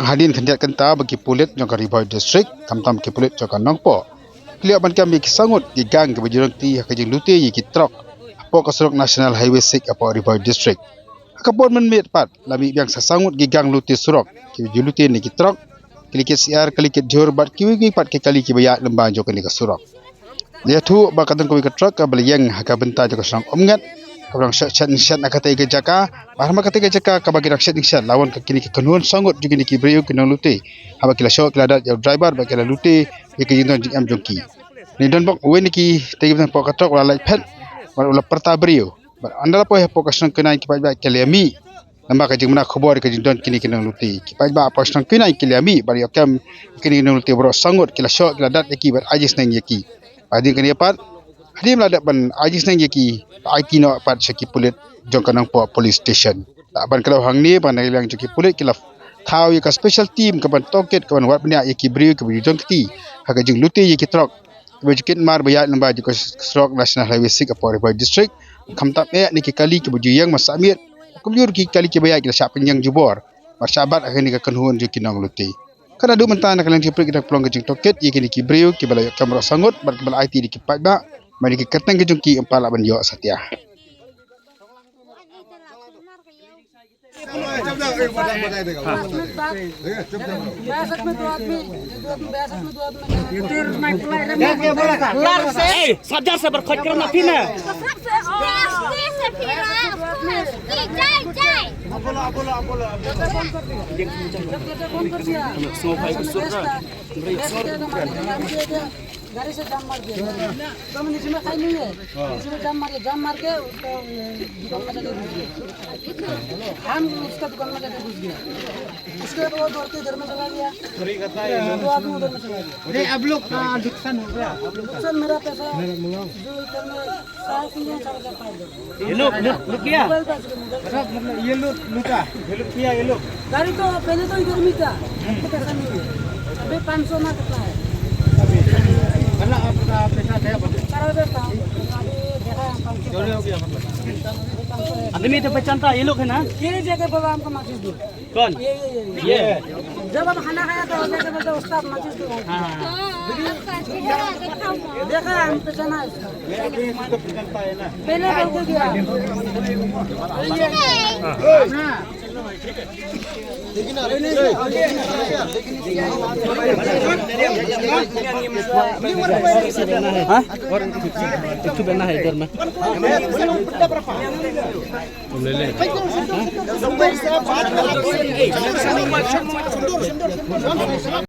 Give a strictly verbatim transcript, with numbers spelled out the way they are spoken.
Hadien khyndiat kynta ba ki pulit jong ka Ri Bhoi District, khamtam ki pulit jong ka Nongpoh, ki la ïoh ban kem ïa ki saw ngut ki gang kiba ju rangti ha ka jinglute ïa ki trok hapoh ka surok National Highway six hapoh Ri Bhoi District. Ha ka por mynmiet pat la mih biang sa saw ngut ki gang lute surok kiba ju lute ne ki trok, ki leit kit syiar, ki leit kit jhur bad kiwei kiwei pat ki kali kiba ïaid lyngba jong kane ka surok. La ïathuh ba ka don kawei ka trok kaba la ïeng ha ka bynta jong ka shnong Umngat, kaba dang shet shet shet na katei ka jaka. Bad ha katei ka jaka kaba ki dang shet shet la wan ka kine ki kynhun saw ngut jong kine ki briew ki nonglute, haba ki la shoh ki la dat ïa u driver bad ki la lute ïa ka jingdon jingem jong ki. Ngi don bok uwei na kitei ki bynta hapoh ka trok u la lait phet bad u la pyrta briew. Bad ynda la poi hapoh ka shnong Kynain ki paidbah ki la ïa mih, namar ka jingmana khubor ka jingdon kine ki nonglute. Ki paidbah hapoh ka shnong Kynain ki la ïa mih bad ïoh kem kine ki nonglute baroh saw ngut, ki la shoh ki la dat ïa ki bad ai jingsneng ïa ki. Hadien kane pat, hadien ba la dep ban ai jingsneng ïa ki, la aiti noh pat sha ki pulit jong ka Nongpoh Police Station. Lah ban kdew hangne ba na ka liang jong ki pulit ki la thaw ïa ka special team kaban tohkit kaban wad bniah ïa ki briew kiba ju don kti ha ka jinglute ïa ki trok kiba ju kit mar ba ïaid lyngba jong ka surok National Highway six hapoh Ri Bhoi District. Khamtam eh ne ki kali kiba ju ïeng ban sah miet, kumjuh ki kali kiba ïaid ki la shah pynïeng jubor bad shah bat ha kane ka kynhun jong ki nonglute. Ka naduh mynta na ka liang jong ki pulit ki dang pynlong ka jingtohkit ïa kine ki briew kiba la ïoh kem baroh saw ngut bad kiba la aiti da ki paidbah, bad ïa ki kyrteng ki jong ki ym pat lah ban ïoh satia. ए, सब जगह से बरखोज करना थी ना। गाड़ी से जाम मार दिया। तो हम नीचे में खाई नहीं है। नीचे में जाम मार के, जाम मार के उसका, अ, दुकान में जाके घुस गया। हम उसका दुकान में जाके घुस गया। उसके बाद वो दौड़ के इधर में चला गया। दो आदमी उधर में चला गया। अरे, आप लोग का नुकसान हो गया? नुकसान मेरा पैसा, जो इधर में साढ़े तीन हजार, चार हजार पाँच हजार। ये लोग, लूट, लूट गया? मोबाइल पास के मोबाइल। अच्छा, मतलब, ये लूट, लूटा, ये लूट किया, ये लोग। गाड़ी तो पहले तो इधर में था, तो पैसा नहीं है। अभी पाँच सौ ना कितना है? मतलब, आपका पैसा गया बोले? चार हजार था, अभी देखा है पाँच सौ। चोरी हो गया मतलब? अभी पाँच सौ है। आदमी तो पहचानता, ये लोग है ना? ये जगह बोला हमको माचिस दो। कौन? ये, ये, ये, ये। ये। जब हम खाना खाया था, वो जगह बोलता, "उस्ताद, माचिस दो।" हाँ, हाँ, हाँ। देखा, हम पहचाना है इसको। पहले बोल के गया। हाँ? और एक ठो बना है इधर में। ले ले।